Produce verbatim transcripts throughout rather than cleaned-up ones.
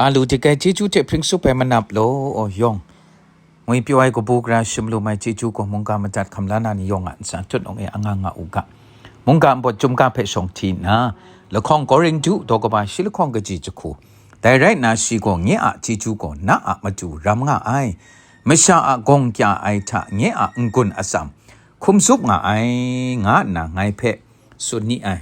A lu dik ai chyeju hte hpring sup ai manap law, aw yawng, ngwi pyaw ai kabu gara shim lu mai chyeju gaw mungga madat hkam la na ni yawng a ntsa tut awng e anga nga u ga. Mungga npawt chyum ga hpe shawng hti nna, lahkawng Korintu daw kaba shi lahkawng kaji jahku, dai rai nna shi gaw nye a chyeju gaw na a matu ram nga ai, masha a gawng kya ai hta nye a n-gun atsam hkum tsup nga ai, nga nna ngai hpe tsun ni ai.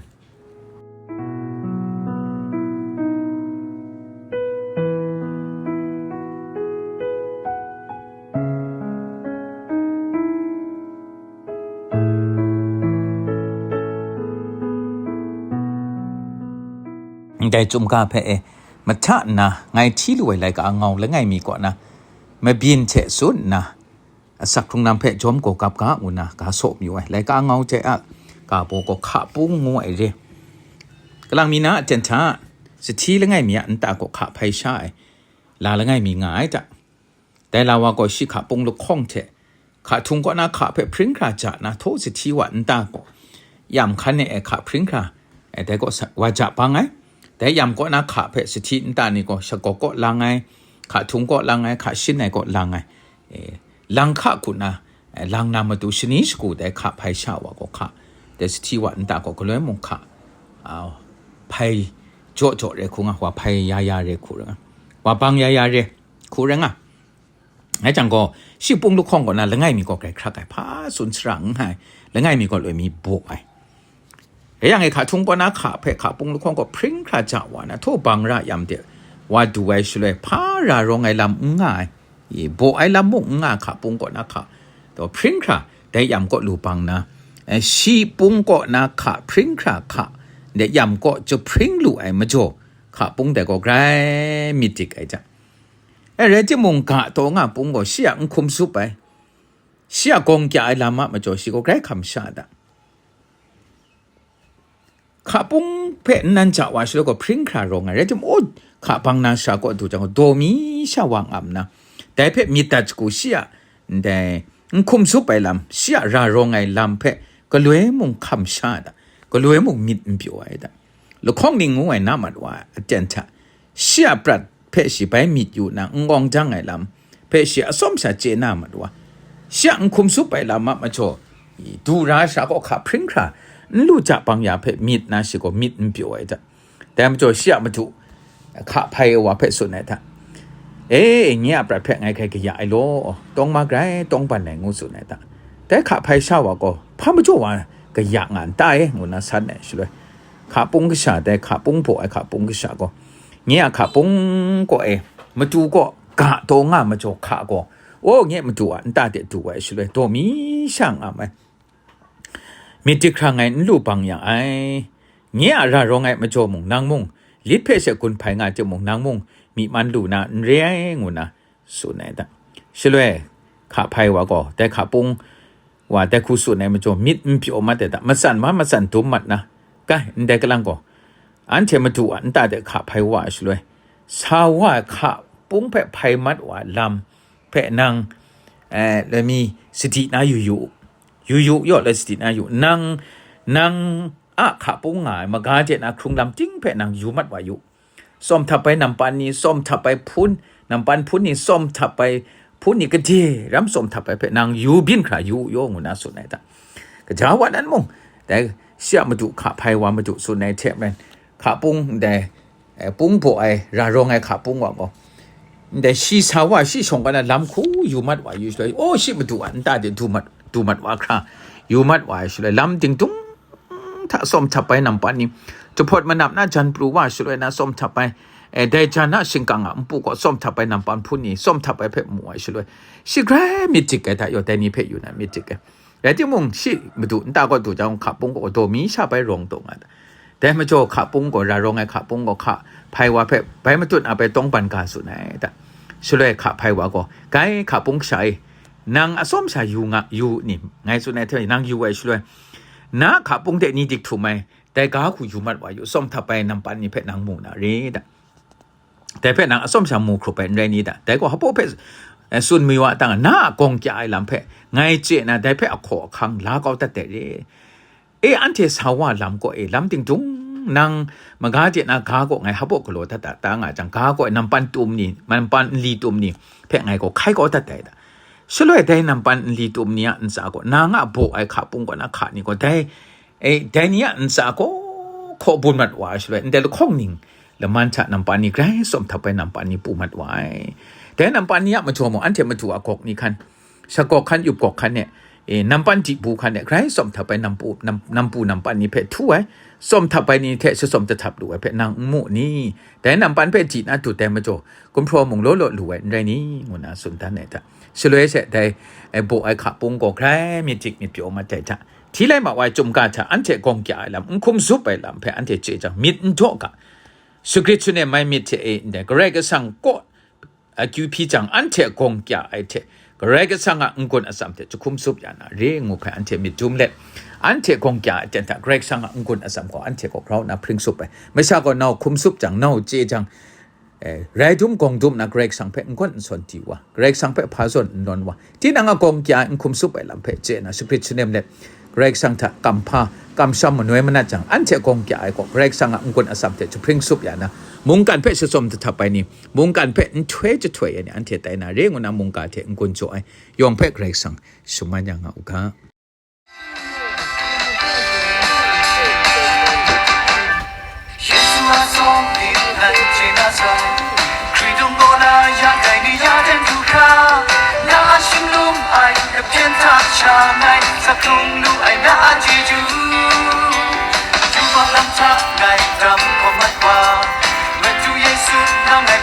Ndai chyum ga hpe e, mahta nna ngai hti lu ai laika angau langai mi kaw na mabyin hte tsun nna, asak hkrung lam hpe jawm gaw gap ga ngu na ga saw mayu ai. Laika angau hte a ga baw gaw hka pung ngu ai re. Kalang mi na a ten hta, sahti langai mi a nta gaw hka hpai sha ai, la langai mi nga ai ta. Dai la wa gaw shi hka pung lahkawng hte, hka htung kaw na hka hpe hpring hkra ja na htaw sahti wa nta gaw, yam hkan e ai hka hpring hkra, e, dai gaw sa-, wa ja bang ai. Dai yam kaw na hka hpe sahti nta ni gaw shagawk kaw lang ai, hka htung kaw lang ai, hka shin ai kaw lang ai, e, lang hka hku na, e, lang na matu shani shagu dai hka hpai sha wa gaw hka, dai sahti wa nta gaw galoi mung hka, a, hpai jaw jaw re hku nga, wa hpai ya ya re hku ra nga, wa bang ya ya re hku ra nga. Ngai jang gaw, shi pung lahkawng kaw na langai mi gaw grai hkrak ai, hpa tsun sara n ai, langai mi gaw loi mi baw ai. Rai yang e, hka htung kaw na hka hpe hka pung lahkawng gaw hpring hkra ja wa na, htaw bang ra yam de wa du ai shaloi, hpa ra rawng ai lam n nga ai, i, baw ai lam mung n nga ai hka pung kaw na hka, taw hpring hkra dai yam kaw lu bang na, eh, shi pung kaw na hka hpring hkra hka, dai yam kaw jahpring lu ai majaw, hka pung dai gaw grai myit dik ai jang, e, rai timung, ga taw nga pung gaw shi a n hkum tsup ai, shi a gawng kya ai lam a majaw shi gaw grai hkam sha da. Hka pung hpe nnan ja wa shaloi gaw hpring hkra rawng ai, rai timung, hka bang na sha kaw du jang gaw, daw mi sha wa ngam na, dai hpe myit dat shagu shi a, ndai n hkum tsup ai lam, shi a ra rawng ai lam hpe galoi mung hkam sha da, galoi mung myit n pyaw ai da. Lahkawng ning ngu ai na mat wa a ten hta, shi a prat hpe shi bai myit yu na n gawng jang ai lam hpe shi atsawm sha chye na mat wa, shi a n hkum tsup ai lam a majaw, i, du ra sha kaw hka hpring hkra n lu ja bang ya hpe myit na shi gaw myit n pyaw ai hta. Dai majaw shi a madu hka hpai ai wa hpe tsun ai hta, "E, nye a prat hpe ngai hkai kaya ai law, tawng ma grai tawng ban ai," ngu tsun ai hta. Dai hka hpai sha wa gaw, "Hpa majaw wa kaya nga n ta e?" ngu na san ai shaloi, hka pung kasha, dai hka pung baw ai hka pung kasha gaw, nye a hka pung kaw e, matu kaw ga taw nga majaw hka gaw, o, nye madu a nta de du ai shaloi, daw mi sha ngam ai. Myit dik hkrang ai n lu bang ya ai. Nye a ra rawng ai majaw mung, nang mung, lit hpe she gun hpai nga timung, nang mung, myi man lu na n re ai, ngu na, tsun ai da. Shaloi, hka hpai wa gaw, dai hka pung wa dai hku tsun ai majaw, myit n pyaw mat ai da, matsan ma matsan dum mat na, kai, ndai kalang gaw, anhte madu a nta de hka hpai wa ai shaloi, sa wa ai hka pung hpe hpai mat wa ai lam hpe nang, eh, lami sadi na yu yu, yu yu yaw, lai sadi na yu, nang, nang a hka pung nga ai maga de na hkrung lam ting hpe nang yu mat wa yu. Tsawm htap ai nampan ni, tsawm htap ai hpun, nampan hpun ni, tsawm htap ai hpun ni, gade ram tsawm htap ai hpe nang yu byin hkra yu u yaw, ngu na tsun ai hta. Kaja wa nan mung, dai shi a madu hka hpai wa madu tsun ai hte maren, hka pung ndai, eh, pung baw ai, ra rawng ai hka pung wa gaw, ndai shi sa wa, shi shawng kau na lam hku yu mat wa yu shaloi, o, shi madu a nta de du mat, du mat wa hkra, yu mat wa ai shaloi, lam dingdung hta tsawm htap ai nampan ni, jahpawt manap na jan pru wa shaloi na tsawm htap ai, eh, dai jan a shingkang a npu gaw tsawm htap ai nampan hpun ni, tsawm htap ai hpe mu ai shaloi, shi grai myit dik ai hta yaw, dai ni hpe yu na myit dik ai. Rai timung, shi madu nta gaw du jang, hka pung gaw daw mi sha bai rawng taw nga ai. Dai majaw, hka pung gaw, ra rawng ai hka pung gaw, hka hpai wa hpe bai matut a bai tawng ban ga tsun ai da. Shaloi hka hpai wa gaw, "Gai, hka pung kasha e, nang atsawm sha yu nga, yu ni, ngai tsun ai hte nang yu ai shaloi, na hka pung de ni dik htum ai, dai ga hku yu mat wa yu, tsawm htap ai nampan ni hpe nang mu na re," da. Dai hpe nang atsawm sha mu hkrup ai n rai ni da? Dai gaw hpaw hpe, eh, tsun mayu a tang, na a gawng kya ai lam hpe ngai chye na, dai hpe ahkaw ahkang la kau dat de re. E, anhte sa wa lam gaw e, lam dingdung nang maga de na ga gaw ngai hpaw galaw dat da, ta nga jang, ga gaw nampan tum ni, nampan nli tum ni hpe ngai gaw hkai kau dat ai da. Shaloi dai nampan nli tum ni a ntsa gaw, nang a baw ai hka pung kaw na hka ni gaw, dai, e, dai ni a ntsa gaw hkaw bun mat wa ai shaloi, ndai lahkawng ning laman hta nampan ni grai tsawm htap ai nampan ni pu mat wa ai. Dai nampan ni a majaw mung, anhte madu a gawk ni hkan, shagawk hkan, yup gawk hkan e, e, nampan di bu hkan e, grai tsawm htap ai nampu, nam, nampu nampan ni hpe htu ai, tsawm htap ai ni hte shatsawm jahtap lu ai hpe nang n mu ni? Dai nampan hpe di na dut ai majaw, gumhpraw mung law law lu ai n rai ni? Ngu na tsun dan ai hta, shaloi she dai, e, baw ai hka pung gaw grai myit dik myit pyaw mat ai hta, hti lai ma wa ai chyum ga hta anhte gawng kya ai lam, n hkum zup ai lam hpe anhte chye jang, myit n daw ga. Shagrit shanem ai myit hte e ndai, Karai Kasang kaw akyu hpyi jang, anhte gawng kya ai hte Karai Kasang a n-gun atsam hte jahkum zup ya na re ngu hpe anhte myit dum let, anhte gawng kya ai ten hta Karai Kasang a n-gun atsam gaw anhte gaw grau nna hpring zup ai. Masha gaw nau hkum zup jang, nau chye jang, e, rai dum gawng dum na Karai Kasang hpe n-gun n sawn di wa, Karai Kasang hpe hpa zawn n lawn wa, tinang a gawng kya ai n hkum zup ai lam hpe chye na, shagrit shanem let, Karai Kasang hta kamhpa, kamsham manoi manat jang, anhte gawng kya ai gaw, Karai Kasang a n-gun atsam hte jahpring zup ya na, mungkan hpe shatsawm jahtap ai ni, mungkan hpe nhtoi jahtoi ai ni, anhte tai na re ngu na mungga hte n-gun jaw ai yawng hpe Karai Kasang shaman ya nga u ga. Yesu a sawng hpyi ngai chye na sai, Hkritung gaw na ya dai ni ya den du hkra, na a shinglung ai kapyen hta sha ngai sa hkrung lu ai na a chyeju. Yubak lam hta ngai dam hkawm mat wa, Madu Yesu nang ngai